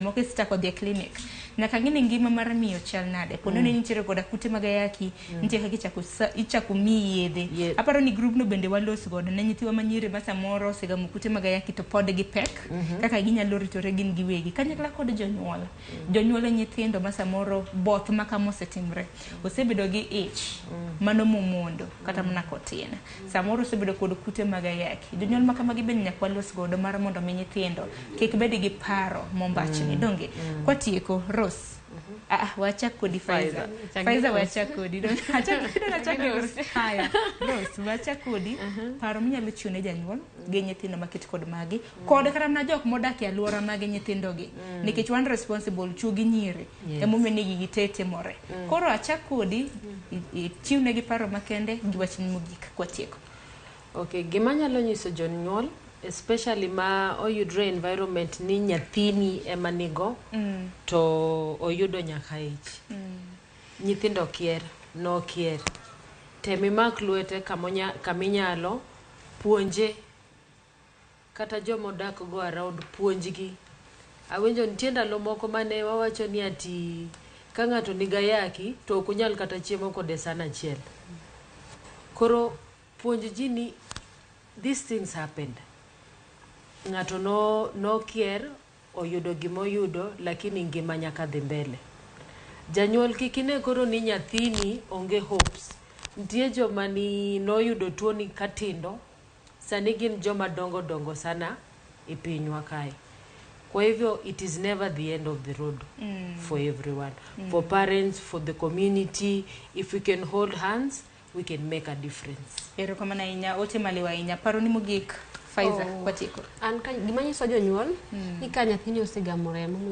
Moko isechako dhi e clinic, nyaka ng'i ni ngima mar miyo chal nade. Po nono ni nitiere koda kute mag ayaki, nitie kaka ichako ichako miyi yedhe. Aparo ni group no bende walos godo ne nyithiwa manyiri ma samoro osegamo kute mag ayaki to pod gipek, kaka ginyalo ritore gin giwegi kanyakla kod jonyuol. Jonyuol e nyithindo ma samoro both ma kama osetimre, osebedo gi ich mano momondo kata mana kotin, samoro osebedo kod kute mag ayaki. Jonyuol ma kamagi bende nyaka walos godo mar mondo mi nyithindo kik bed gi paro mombachni. Donge kwatieko, Rose? Ah, ah, wachak kodi, Faiza. Chak gi Faiza. Rose. Wachak kodi. Achak donge achak gi Rose. Haya, Rose, wachak kodi. Paro minyalo chiwo ne janyuol gi nyithindo maket kod magi kod kata mana jok modak e alwora mag nyithindogi, nikech wan responsible, chuo gi nyiri. Emomiyo ni gigi te timore. Koro achak kodi, ichiwnegi paro makende gi wachni mogik kwatieko. Okay, gima anyalo nyiso jonyuol, especially ma oyudre e environment ni nyathini ema nigo to oyudo nyaka ich. Nyithindo kier, nokier. Tem imak lwete kaminyalo, puonje kata joma odak go around, puonjgi. Awinjo nitie ndalo moko mane wawacho ni ati ka ng'ato nigi ayaki to ok unyal kata chiemo kode san achiel. Koro puonj ji ni these things happened. Ng'ato no nokier oyudo gimoyudo, lakini ngima nyaka dhi mbele. Janyuol, kik ine koro ni nyathini onge hopes. Nitie joma ni noyudo tuoni katindo, sani gin joma dongo dongo sana e pinywa kae. Kwa hivyo it is never the end of the road for everyone. For parents, for the community, if we can hold hands, we can make a difference. Erokamano ahinya, ote maliw ahinya. Paro ni mogik, Faiza, Oh. kwatieko. An ka gima nyiso jonyuol ni ka nyathini osegamo remo moyudo